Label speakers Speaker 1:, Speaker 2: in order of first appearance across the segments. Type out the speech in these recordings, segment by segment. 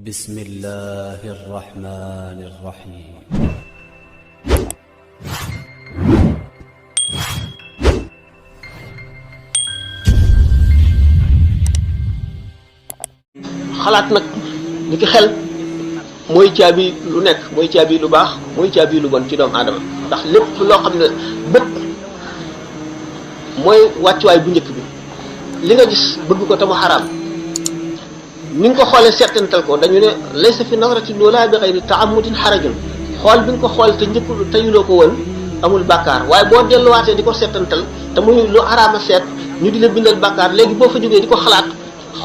Speaker 1: بسم الله الرحمن الرحيم
Speaker 2: xalaat nag ni ki xel mooy caabi lu nekk mooy caabi lu baax mooy caabi lu bon ci doomu aadama ndax lépp loo xam ne bët mooy wàccuwaay bu njëkk bi li nga gis bëgg ko te mu xaraam ni nga ko xoolee seetantal ko dañu ne laysa fi nazrati loola bi xayri taamudin xarajun xool bi nga ko xool te njëkk teyuloo ko woon amul bàkkaar waaye boo delluwaatee di ko seetantal te muy lu xaraama seet ñu di la bindal bàkkaar léegi boo fa jógee di ko xalaat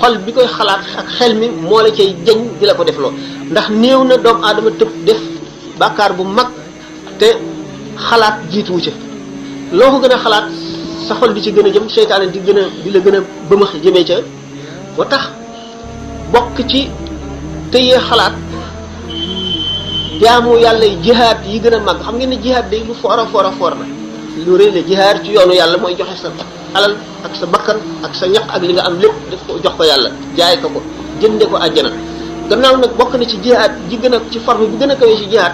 Speaker 2: xol bi koy xalaat ak xel mi moo la cay jëñ di la ko defloo ndax néew na doomu aadama tëb def bàkkaar bu mag te xalaat jiituwu ca loo ko gën a xalaat sa xol di ci gën a jëm seytaane di la gën a bëmax jëmee ca moo tax bokk ci tëyee xalaat jaamu yàlla yi jihaad yi gën a mag xam ngeen ne jihaad day lu foor a foor a foor la lu rëy la jihaad ci yoonu yàlla mooy joxe sa alal ak sa bakkan ak sa ñaq ak li nga am lépp def ko jox ko yàlla jaay ko jënde ko àjjana gannaaw nag bokk na ci jihaad ji gën a ci forme bi gën a kawee ci jihaad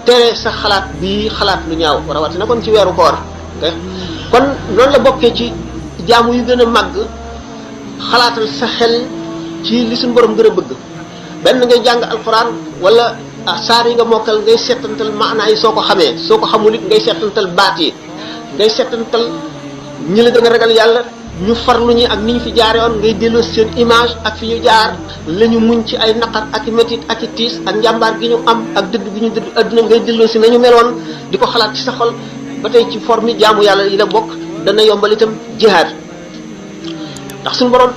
Speaker 2: tere sa xalaat bii xalaat lu ñaaw rawatina kon ci weeru koor kon noonu la bokkee ci jaamu yu gën a màgg xalaatal sa xel ci li suñu borom gën a bëgg benn ngay jàng alquran wala saar yi nga mokkal ngay seetantal maanaa yi soo ko xamee soo ko xamul it ngay seetantal baat yi ngay seetantal ñi la gën a ragal yàlla ñu farlu ñi ak ni ñu fi jaare woon ngay delloo seen image ak fi ñu jaar la ñu muñ ci ay naqar ak i métit ak i tiis ak njàmbaar gi ñu am ak dëdd gi ñu dëdd adduna ngay delloo si nañu meloon di ko xalaat ci sa xol ba tey ci forme jaamu yàlla yi la bokk dana yombal itam jihaad ndax suñu borom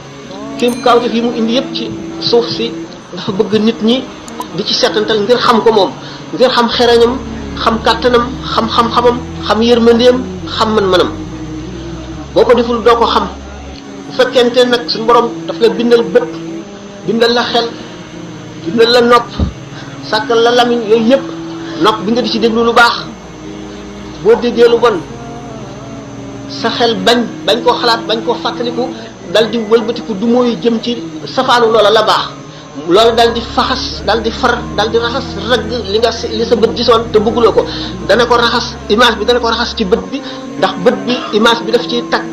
Speaker 2: kim kawte fi mu indi yëpp ci suuf si dafa bëgg nit ñi di ci seetantal ngir xam ko moom ngir xam xereñam xam kàttanam xam xam-xamam xam yërmandeem xam man-manam boo ko deful doo ko xam bu fekkente nag suñu borom daf la bindal bët bindal la xel bindal la nopp sàkkal la lamiñ yooyu yëpp nopp bi nga di ci déglu lu baax boo déggee lu bon sa xel bañ koo xalaat bañ koo fàttaliku dal di wëlbatiku du mooy jëm ci safaanu loola la baax loolu dal di faxas dal di far dal di raxas ragg li sa bët gisoon te bëgguloo ko dana ko raxas image bi dana ko raxas ci bët bi ndax bët bi image bi daf ciy takk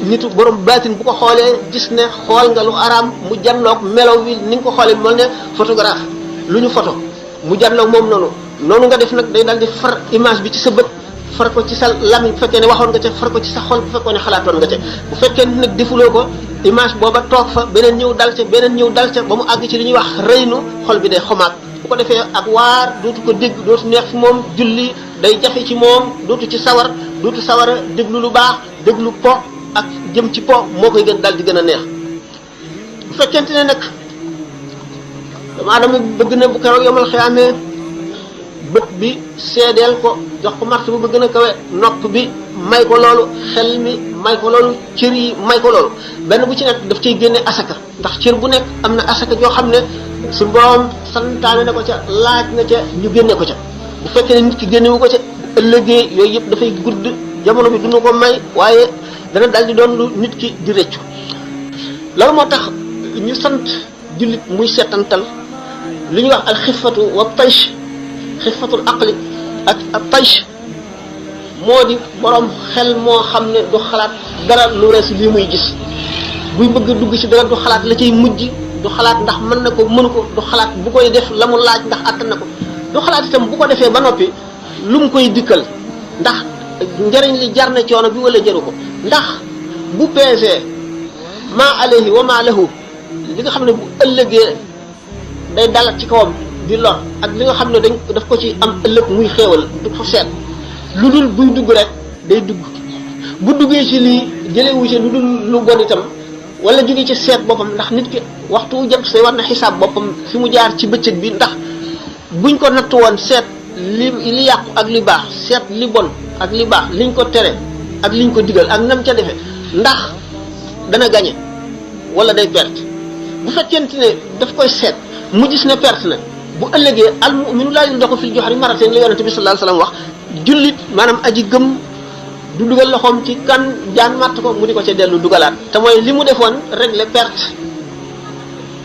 Speaker 2: nitu borom baatin bu ko xoolee gis ne xool nga lu araam mu janloog melaw wi ni nga ko xoolee mel ne photographe lu ñu photo mu janloog moom noonu nga def nag day dal di far image bi ci sa bët far ko ci sa lamiñ bu fekkee ne waxoon nga ca far ko ci sa xol bu fekkee ne xalaatoon nga ca bu fekkee ne nag defuloo ko image booba toog fa beneen ñëw dal ca ba mu àgg ci li ñuy wax rëynu xol bi day xomaag bu ko defee ak waar dootu ko dégg dootu neex fi moom julli day jafe ci moom dootu ci sawar dootu sawar a déglu lu baax déglu po ak jëm ci po moo koy gën dal di gën a neex bu fekkente ne nag dama adama bëgg na bu keroog yomal xiyaamee bët bi seedeel ko jox ko martu bu gën a kawe nopp bi may ko loolu xel mi may ko loolu cër yi may ko loolu benn bu ci nekk daf cay génne asaka ndax cër bu nekk am na asaka joo xam ne su borom santaane na ko ca laaj na ca ñu génne ko ca bu fekkee ne nit ki génnewu ko ca ëllëgee yooyu yëpp dafay gudd jamono bi duna ko may waaye dana dal di doon lu nit ki di rëccu loolu moo tax ñu sant jullit muy seetantal li ñuy wax alxifatu wa taysh xifatul aqli ak taysh moo di borom xel moo xam ne du xalaat dara lu rees lii muy gis buy bëgg dugg ci dara du xalaat la cay mujj du xalaat ndax mën na ko mënu ko du xalaat bu koy def la mu laaj ndax àttan na ko du xalaat itam bu ko defee ba noppi lu mu koy dikkal ndax njëriñ li jar na coono bi wala jaru ko ndax bu peesee maa alayhi wa maa lahu li nga xam ne bu ëllëgee day dalat ci kawam di lor ak li nga xam ne daf ko ci am ëllëg muy xéewal du ko seet lu dul buy dugg rek day dugg bu duggee ci lii jëlewu ci lu dul lu bon itam wala jóge ci seet boppam ndax nit ki waxtu jant say war na xisaab boppam fi mu jaar ci bëccëg bi ndax buñ ko natt woon seet li yàqu ak li baax seet li bon ak li baax liñ ko tere ak liñ ko digal ak nam ca defe ndax dana gañe wala day perte bu fekkente ne daf koy seet mu gis ne perte na bu ëllëgee al mu'minu laa yuldaxu fil juhri marratayn la yonente bi sallallahu alayhi wasallam wax jullit maanaam aji gëm du dugal loxoom ci kan jaan matt ko mu di ko ca dellu dugalaat te mooy li mu defoon régler perte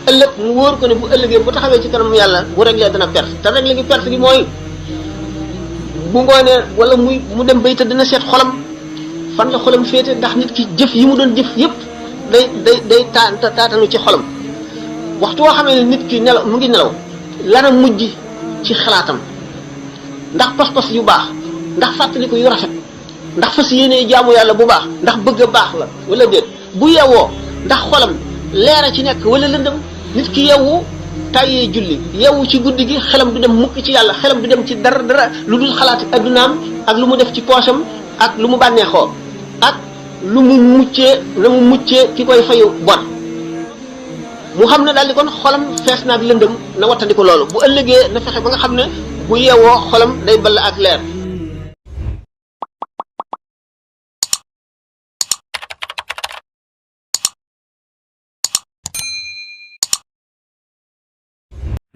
Speaker 2: ëllëg mu wóor ko ne bu ëllëgee bu taxawee ci kanam yàlla bu réglé dana perte te réglé gi perte gi mooy bu ngoonee wala mu dem bay tëdd dina seet xolam fan la xolam féete ndax nit ki jëf yi mu doon jëf yépp day taatanu ci xolam waxtu woo xamee ne nit ki nelaw mu ngi nelaw lana mujj ci xalaatam ndax pas-pas yu baax ndax fàttaliku yu rafet ndax fas yéenee jaamu yàlla bu baax ndax bëgg a baax la wala déet bu yewwoo ndax xolam leera ci nekk wala lëndëm nit ki yewwu tàyyee julli yewwu ci guddi gi xelam du dem mukk ci yàlla xelam du dem ci dara lu dul xalaati addunaam ak lu mu def ci poosam ak lu mu bànneexoo ak lu mu muccee ki koy fayu bon mu xam ne daal di kon xolam fees naag lëndëm na wattandiku loolu bu ëllëgee na fexe ba nga xam ne bu yeewoo xolam day ball ak leer.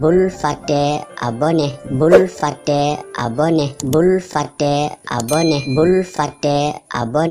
Speaker 3: bul fàtte abonné bul fàtte abonné bul fàtte abonné bul fàtte abonné